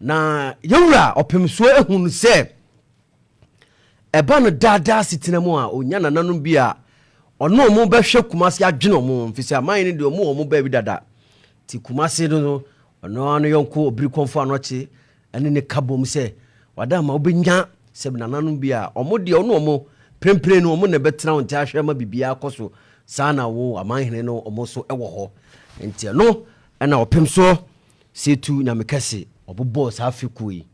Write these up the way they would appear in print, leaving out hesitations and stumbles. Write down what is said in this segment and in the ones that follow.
Na yɛwura ɔpemsoɔ ahunu sɛ ɛba no daadaa asetena mu a, ɔnya nananom bi a ɔne ɔmo bɛhwɛ Kumase, adwene ɔmo mfi sɛ aman no deɛ, ɔmo wɔ ɔmo baabi dada. Nti Kumase no, ɔno ano yɔnko Obiri Kɔmfo Anɔkye ɛne ne ka bom sɛ wada ma wobɛnya sɛ nananom bi a ɔmo deɛ, ɔne ɔmo prempren no, ɔmo na ɛbɛtena wo nkyɛn ahwɛ ma biribiara kɔ so. Saa na wo amanhene no, ɔmo so ɛwɔ hɔ. Nti ɛno ɛna ɔpem soɔ sɛtu Nyame kɛse ɔbobɔɔ saa fekuo yi.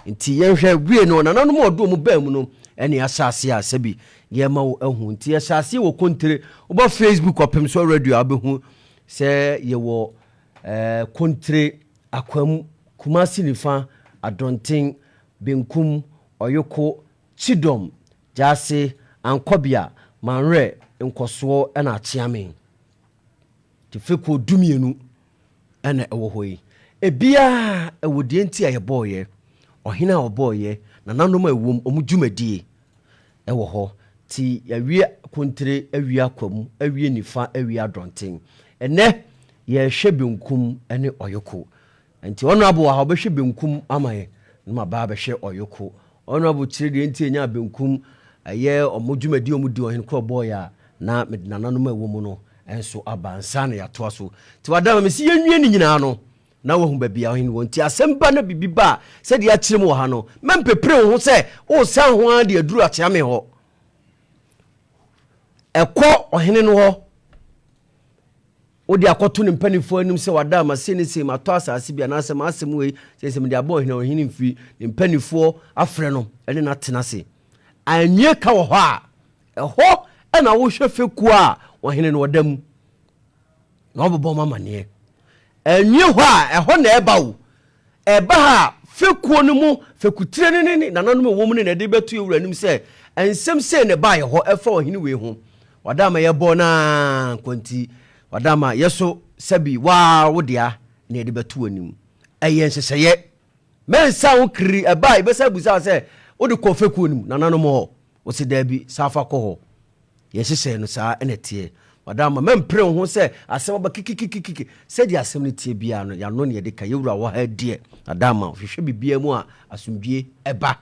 Nti yɛnhwɛ wie no, nananom a ɔde ɔmo baa mu no ɛne ahyɛ ase a sɛbi yɛma wo ahu. Nti yɛhyɛ aseɛ wɔ Kontere. Wobɔ Facebook Ɔpem So Radio a, wobɛhu sɛ yɛwɔ Kontere, Akwam, Kumasi Nifa, Adɔnten, Benkum, Ɔyoko, Kyidɔm, Gyaase, Ankɔbea, Manwerɛ, Nkɔsoɔ ɛna Akyeame. Nti fekuo 12 ɛna ɛwɔ hɔ yi. Ebiaa ɛwɔ deɛ nti a yɛbɔɔyɛ, ɔhene a ɔbɔɔyɛ, nananom a ɛwom, ɔmo dwumadie ɛwɔ hɔ. Nti yɛawie Kontere, awie Akwam, awie Nifa, awie Adɔnten. Ɛnɛ yɛrehwɛ Benkum ne Ɔyoko. Nti ɔno wɔ ha, ɔbɛhwɛ Benkum ama yɛ na ma baa bɛhwɛ Ɔyoko. Ɔno abo kyerɛ deɛ nti ɛnya Benkum ɛyɛ ɔmo dwumadi ɔmo di, ɔhene korɔ bɔɔyɛ a, na mede nananom a ɛwɔ mu no ɛnso aba nsa na yɛatoa so. Nti wadama me si yɛnwie ne nyinaa no na wahu baabi a ɔhene wɔ. Nti asɛm ba na biribi ba a, sɛdeɛ akyerɛ mu wɔ ha no, mɛmpepere wo ho sɛ wosan ho ara de aduru Akyeame hɔ. Ɛkɔ ɔhene no hɔ, wode akɔto ne mpanimfoɔ anim sɛ wada ama se ne se matɔ asase bi anaasɛ maasɛm wei sɛ mede abɔ ɔhene. Ɔhene mfiri ne mpanimfoɔ afrɛ no ɛne no atena ase anwie ka wɔ hɔ a, ɛhɔ ɛna wohwɛ fekuo a ɔhene no ɔda mu na ɔbɛbɔ ma amanneɛ. Anwie hɔ a, ɛhɔ na ɛba wo ɛba ha fekuo no mu, fekutire no ne nananom ɛwɔ mu no na ɛde bɛto ewura anim sɛ nsɛm sei na ɛbaeɛ hɔ ɛfa ɔhene wei ho. Wada ama yɛbɔ naa nkwanti, wada ama yɛso sɛbi waa wo dea na yɛde bɛto anim. Ɛyɛ nhyehyɛeɛ mɛnsa ho kiri. Ɛba a, yɛbɛsa busa sɛ wode kɔ fekuo no mu nananom hɔ, wɔsi daabi, saa fa kɔ hɔ. Yɛhyehyɛ no saa ɛna teɛ. Wada ama mɛmpere wo ho sɛ asɛm aba kikikikiki. Sɛdeɛ asɛm no tie biara no, yɛano ne yɛde ka. Yɛwura wɔ ha deɛ, wada ama hwehwɛ biribiara mu a asomdwie ɛba.